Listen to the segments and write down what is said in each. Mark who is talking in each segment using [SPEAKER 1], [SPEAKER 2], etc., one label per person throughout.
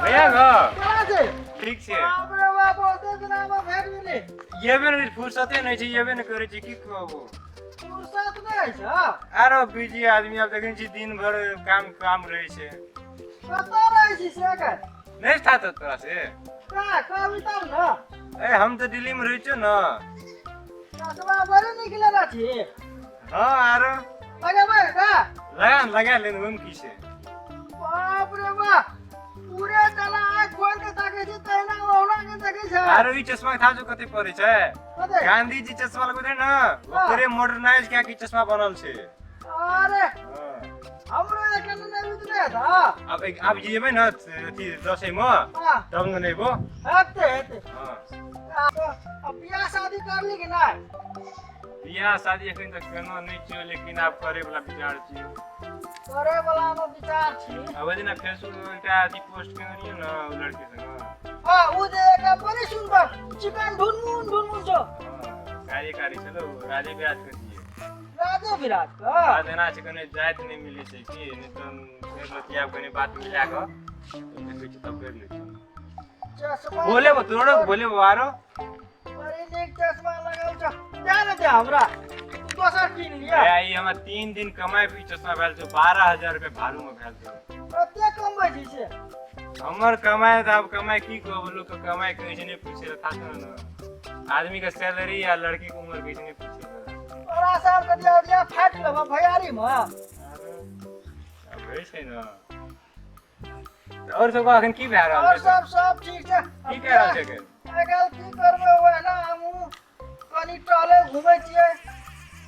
[SPEAKER 1] भैया गो।
[SPEAKER 2] केना छै?
[SPEAKER 1] ठीक छै।
[SPEAKER 2] बाप रे बाप, बहुते दिनामे भेट गेलै।
[SPEAKER 1] येबे नहि, फुर्सते नहि छै, येबे नहि करै छै, की कहबो।
[SPEAKER 2] फुर्सत नहि छै?
[SPEAKER 1] आरो बिजी आदमी, आब देखै छी दिन भरि काम काम रहै छै।
[SPEAKER 2] कतऽ रहै छी से एखन?
[SPEAKER 1] नहि था तो तोरा से।
[SPEAKER 2] का कहबी तब ने।
[SPEAKER 1] ए, हम तऽ दिल्ली मे रहै छियौ ने।
[SPEAKER 2] चश्मा बड़ी नीक लेने छी।
[SPEAKER 1] हँ, आरो
[SPEAKER 2] लगेबै का?
[SPEAKER 1] लगा ने, लगा ले, ओहिमे की छै।
[SPEAKER 2] बाप रे बाप, पूरे चला आँख खोल के ताकै छी तहिना ओहुना के देखै छै।
[SPEAKER 1] आरो ई चश्मा के थाह छौ कते पड़ै छै?
[SPEAKER 2] कते?
[SPEAKER 1] गांधी जी चश्मा लगबै ने, ओकरे मॉडर्नाइज कए के ई चश्मा बनल छै।
[SPEAKER 2] अरे।
[SPEAKER 1] हँ।
[SPEAKER 2] हमरो एकटा लेने बुझने हेतऽ।
[SPEAKER 1] आब जेबै ने अथी दसैँ मे, तब ने लेबो।
[SPEAKER 2] हेतै हेतै।
[SPEAKER 1] हँ।
[SPEAKER 2] अब बियाह शादी करली कि नहि?
[SPEAKER 1] बियाह शादी एखन तक केना नहि छियौ, लेकिन आब करे वाला विचार छियौ।
[SPEAKER 2] करे वाला मे विचार छी?
[SPEAKER 1] आब ओहि दिना फेसबुक पर एकटा अथी पोस्ट केने रहियै ने, ओ लड़की संग।
[SPEAKER 2] हाँ, ओ जे एकटा बड़ी सुन्दर चिकन ढुनमुन ढुनमुन छौ।
[SPEAKER 1] हँ, कार्यकारी छलौ, राजे बिराज के छियै।
[SPEAKER 2] राजे बिराज के।
[SPEAKER 1] बात एना छै, कने जाति नहि मिलै छै की, नहि तऽ फेर लतियाब कने बात मिला कऽ देखै छी तब करि लै छी।
[SPEAKER 2] चश्मा
[SPEAKER 1] बोले तोरो बोले आरो।
[SPEAKER 2] बड़ी नीक चश्मा लगल छौ, दे ने दे हमरा, दोसर कीन लिअ।
[SPEAKER 1] ए, ई हमरा 3 दिन कमाइ के ई चश्मा भेल छौ, 12,000 रुपया भाड़ू में भेल छौ।
[SPEAKER 2] कते कमबै छी से?
[SPEAKER 1] हमर कमाइ तऽ आब कमाइ की कहब, लोक के कमाइ कहै छै नहि पूछे ला, थाह छौ ने, आदमी के सैलरी आ लड़की के उम्र कहै छै नहि पूछे ला।
[SPEAKER 2] तोरा सबके दिया दिया फाटि लेबऽ भैयारी मे।
[SPEAKER 1] आब होइ छै ने। आओर सब अखन की भए रहल
[SPEAKER 2] आओर
[SPEAKER 1] छै?
[SPEAKER 2] सब सब ठीक छै।
[SPEAKER 1] की कए रहल छै एखन?
[SPEAKER 2] आइ काल्हि की करबै, ओहिना हमहूँ कनि टहले घुमै छियै।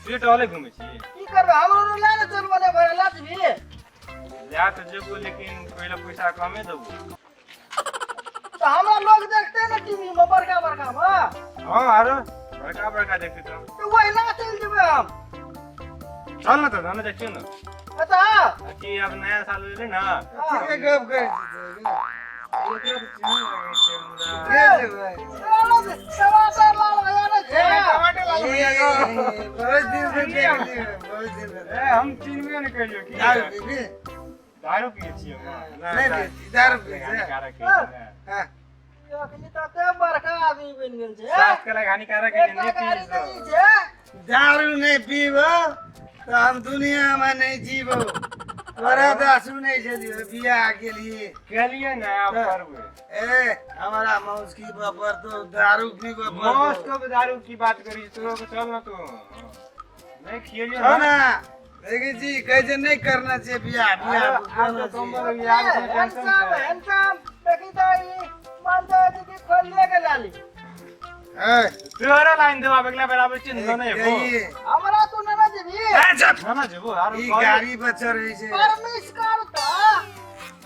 [SPEAKER 1] से टहले घुमै छी?
[SPEAKER 2] की करबै, हमरो लए ने चलबो ने भैया, लए जेबही?
[SPEAKER 1] लए तऽ जेबो, लेकिन पहिले पैसा कमे देबो।
[SPEAKER 2] तऽ हमरा लोग देखते ने टीवी मे बड़का बड़का मे।
[SPEAKER 1] हँ, आरो बड़का बड़का देखते तऽ।
[SPEAKER 2] तऽ ओहिना चलि जेबै हम।
[SPEAKER 1] चल ने तऽ, ने जाइ छियौ ने।
[SPEAKER 2] अच्छा।
[SPEAKER 1] अथी आब नया साल एलै ने।
[SPEAKER 3] ठीके गप करै छी।
[SPEAKER 1] एकरा तऽ चिन्ह लगै छै हमरा।
[SPEAKER 3] के छै भाई?
[SPEAKER 2] टमाटर लाल भैया ने छै।
[SPEAKER 1] टमाटर लाल भैया गो।
[SPEAKER 3] बहुत दिन से देख लियो, बहुत दिन से।
[SPEAKER 1] ए, हम चिन्हबे नहि करियौ की।
[SPEAKER 3] दारू पीबी?
[SPEAKER 1] दारू पियै छियै हम?
[SPEAKER 3] नहि पियै छी, दारू पियै छी।
[SPEAKER 1] हानिकारक है छै।
[SPEAKER 3] हाँ।
[SPEAKER 2] अखनी तते बड़का आदमी बनि गेल छै।
[SPEAKER 1] स्वास्थ्य के लागि हानिकारक है,
[SPEAKER 2] एकटा
[SPEAKER 1] नहि
[SPEAKER 2] गाड़ी
[SPEAKER 1] पी।
[SPEAKER 2] तऽ ई छै।
[SPEAKER 3] दारू नहि पीबो तऽ हम दुनिया में नहीं जीबो। तोरा तऽ सुनै छलियो बियाह के लिए।
[SPEAKER 1] कहलियै ने, आब करबै।
[SPEAKER 3] ए, हमारा मौस की पर तो दारू पीबो।
[SPEAKER 1] मौस कब दारू की बात करी तू? चल ना तू, नहीं खियलियो।
[SPEAKER 3] छौ ना, देखै छी, कहै छै नहि करना छै बियाह, बियाह
[SPEAKER 1] आब
[SPEAKER 3] करना
[SPEAKER 1] तऽ कम
[SPEAKER 3] छै।
[SPEAKER 1] भऽ गेल, आब कोनो टेंशन
[SPEAKER 2] हैंडसम
[SPEAKER 1] छै।
[SPEAKER 2] हैंडसम, देखी तऽ ई मन तऽ दीदी खोलिए के लाली।
[SPEAKER 3] ए,
[SPEAKER 1] तोहरा लाइन देबो आब, अगला बेर आबै छियै ने, नहि एबो।
[SPEAKER 3] कहिए।
[SPEAKER 2] हमरा तू नहि जेबही?
[SPEAKER 3] ए, चुप।
[SPEAKER 1] ना ना जेबो आरो।
[SPEAKER 3] ई गाड़ी पर चढ़ै छै।
[SPEAKER 2] परमिश कर तऽ।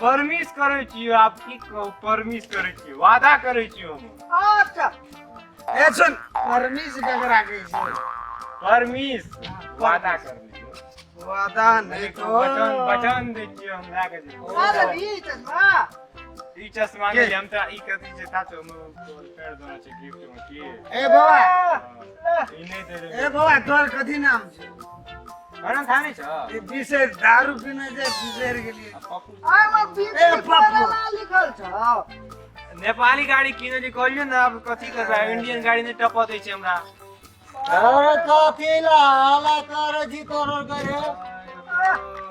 [SPEAKER 1] परमिश करै छियो, आब की कहू, परमिश करै छियो, वादा करै छियो हम।
[SPEAKER 2] अच्छा।
[SPEAKER 3] ए सुन, परमिश ककरा कहै छै?
[SPEAKER 1] परमिश वादा करै छियो।
[SPEAKER 3] वादा नहि तो।
[SPEAKER 1] वचन, वचन दै छियो, हम लए के जेबो।
[SPEAKER 2] अरे ई चश्मा।
[SPEAKER 1] ई चश्मा
[SPEAKER 3] के?
[SPEAKER 1] नहि, हम तऽ ई कथी छै थाह छौ, हम कर देना छै गिफ्ट मे की।
[SPEAKER 3] ए बाबा।
[SPEAKER 2] ले।
[SPEAKER 1] ई नहि दे।
[SPEAKER 3] ए बाबा, तोहर कथी नाम छै?
[SPEAKER 1] कारण थाह नहि छ?
[SPEAKER 3] ई बिसरि, दारू पीने छै, बिसरि गेलियै।
[SPEAKER 1] पप्पू।
[SPEAKER 2] आइमे बीच
[SPEAKER 3] ए, पप्पू।
[SPEAKER 2] लिखल छौ।
[SPEAKER 1] नेपाली गाड़ी किने जे कहलियो ने, आब कथी करबै, इंडियन गाड़ी नहि टपऽ दै छै हमरा।
[SPEAKER 4] अरे कथी ला हल्ला करै छी तोरो करे?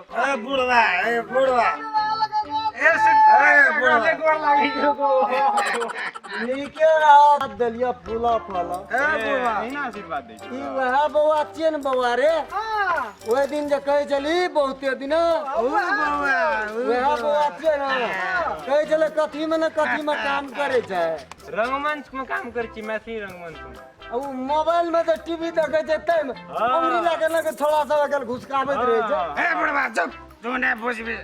[SPEAKER 3] ए बुढ़वा, ए बुढ़वा।
[SPEAKER 1] ए सुन।
[SPEAKER 3] ए, बुढ़वा।
[SPEAKER 1] गोर लागै छौ गो।
[SPEAKER 4] नीके रह देलियै फूला फल।
[SPEAKER 3] ए बुढ़वा।
[SPEAKER 1] एहिना आशीर्वाद दै
[SPEAKER 4] ई
[SPEAKER 1] छै।
[SPEAKER 4] वएह बौआ छियै ने बौआ रे?
[SPEAKER 2] हाँ।
[SPEAKER 4] ओहि दिन जे कहै छली बहुते दिन।
[SPEAKER 3] उ बौआ, उ।
[SPEAKER 4] वएह बौआ छियै ने, कहै छलै कथी मे ने कथी मे काम करै छै?
[SPEAKER 1] रंगमंच मे काम करै छी, मैथिली रंगमंच मे।
[SPEAKER 4] आ उ मोबाइल मे जे टीवी देखै छै ताहिमे अंगुरी लए के ने छोड़ा सब आइ काल्हि घुसकाबैत रहै छै।
[SPEAKER 3] ए बुढ़वा, चुप, तू नहि बुझबी।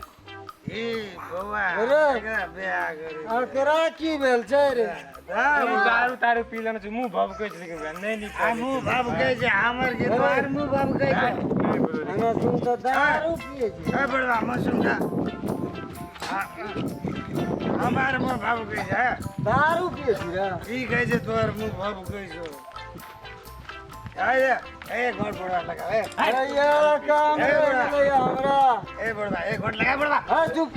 [SPEAKER 3] ई बौआ।
[SPEAKER 4] अरे।
[SPEAKER 3] एकरा बियाह करै छै।
[SPEAKER 4] एकरा की भेल छै रे?
[SPEAKER 1] ई दारू तारू पी लेने छै, मुँह भभकै छै, लेकिन नहि नीक।
[SPEAKER 3] आ मुँह भभकै छै हमर के तोहर मुँह भभकै छै?
[SPEAKER 4] एना सुन तऽ दारू पियै छै।
[SPEAKER 3] ए बुढ़वा, मौसम खा, हमार मुँह भभकै छै?
[SPEAKER 4] दारू पियै छी रे?
[SPEAKER 3] की कहै छै, तोहर मुँह भभकै छौ? ए ए, घोट बुढ़वा लगा ए।
[SPEAKER 4] अरे यार, काम
[SPEAKER 3] ए,
[SPEAKER 4] रहि गेलै हमरा।
[SPEAKER 3] ए बुढ़वा, ए घोट लगा बुढ़वा।
[SPEAKER 4] हँ, चुप।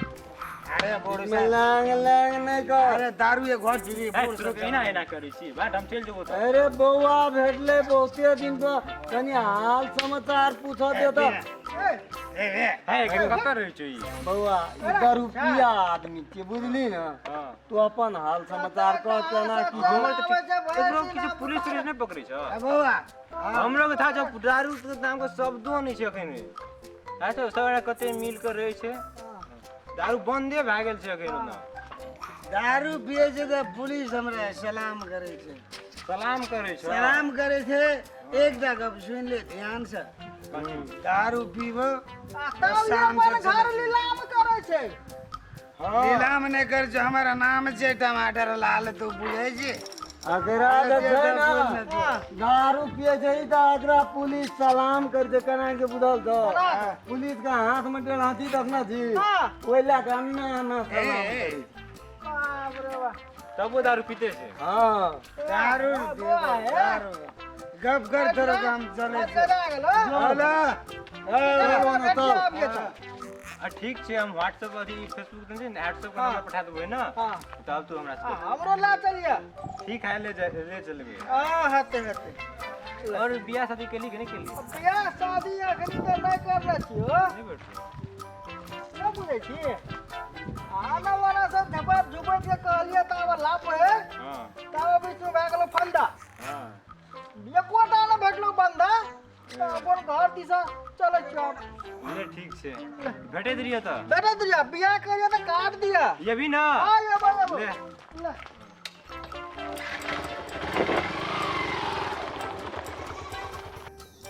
[SPEAKER 3] अरे बोड़
[SPEAKER 4] में लांग लांग नहि कर।
[SPEAKER 3] अरे दारू एक घर पीबी
[SPEAKER 1] ए,
[SPEAKER 3] बोल
[SPEAKER 1] तू केना एना करै छी? बाट हम चलि जेबो तऽ।
[SPEAKER 4] अरे बौआ भेटले बहुते दिन पर, कनि हाल समाचार पूछ दे तऽ।
[SPEAKER 2] ए,
[SPEAKER 3] ए ए
[SPEAKER 1] हे, कतऽ रहै छै ई?
[SPEAKER 4] बौआ ई दारू पिया आदमी छियै, बुझली ने?
[SPEAKER 1] हँ।
[SPEAKER 4] तू अपन हाल समाचार कह, केना की छै?
[SPEAKER 1] हमर तऽ ठीक। एकरो किछु पुलिस तुलिस नहि पकड़ै छ?
[SPEAKER 3] बौआ।
[SPEAKER 1] हमरो के था जब दारू के नाम के शब्दो नहि छै एखन। अच्छा, सब गोटा कते मिल के रहै छै। दारू बन्दे भए गेल छै एखन ओना।
[SPEAKER 3] दारू पिए छै तऽ पुलिस हमरा सलाम करै छै।
[SPEAKER 1] सलाम करै छै।
[SPEAKER 3] सलाम करै छै। एकटा गप सुनि ले ध्यान से, दारू पीबो
[SPEAKER 2] आ तब ई अपन घर लीलाम करै छै।
[SPEAKER 3] नीलाम नहि कर छै, हमारा नाम छै टमाटर लाल, तू बुझै छी?
[SPEAKER 4] एकरा जे छै ने दारू पिए छै तऽ एकरा पुलिस सलाम कर छै। केना के बुझल छौ? पुलिस के हाथ में डेढ़ हाथी देखने छी? ओहि लए कऽ अन्ना अन्ना सलाम करै छै।
[SPEAKER 2] बाप रे बाप।
[SPEAKER 1] तबो दारू पीते छै।
[SPEAKER 4] हँ।
[SPEAKER 3] दारू
[SPEAKER 2] बौआ, हे।
[SPEAKER 3] दारू गप कर, तोरा काम चलै छै।
[SPEAKER 2] करा गेलो।
[SPEAKER 3] हेलो।
[SPEAKER 4] चलो ने तब।
[SPEAKER 1] आ ठीक छै, हम व्हाट्सएप अथी फेसबुक पे छै ने, व्हाट्सएप के नंबर पठा देबै ने।
[SPEAKER 2] हाँ।
[SPEAKER 1] तब तू हमरा से
[SPEAKER 2] हमरो ला चलिए।
[SPEAKER 1] ठीक है, ले चलबै।
[SPEAKER 2] हाँ, हेतै हेतै।
[SPEAKER 1] और बियाह शादी केली कि नहि केली?
[SPEAKER 2] बियाह शादी अखनी तऽ नहि करले छियो।
[SPEAKER 1] नहि बैठो।
[SPEAKER 2] नहि बुझै छी, आने वाला सब झपट झुपट के कहलिए ताब लाभ है। ताब बीच में भए गेलो फंदा। एकोटा नहि भेटलो बंदा, तऽ अपन घर दिशा चलै छियो हम।
[SPEAKER 1] ले, ठीक छै, भेटैत रहियै तऽ।
[SPEAKER 2] भेटैत रहिया, बियाह करिया तऽ काट दिया।
[SPEAKER 1] एबही ने?
[SPEAKER 2] हाँ, एबै एबै।
[SPEAKER 1] ले।
[SPEAKER 2] ले।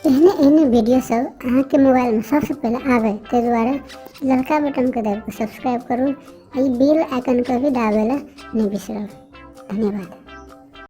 [SPEAKER 5] एहने एहने वीडियो सब अहाँके मोबाइलमे सबसँ पहिले आबै, ताहि दुआरे ललका बटनके दाबि कऽ सब्सक्राइब करू आ ई बेल आइकनके भी दाबै लए नहि बिसरब। धन्यवाद।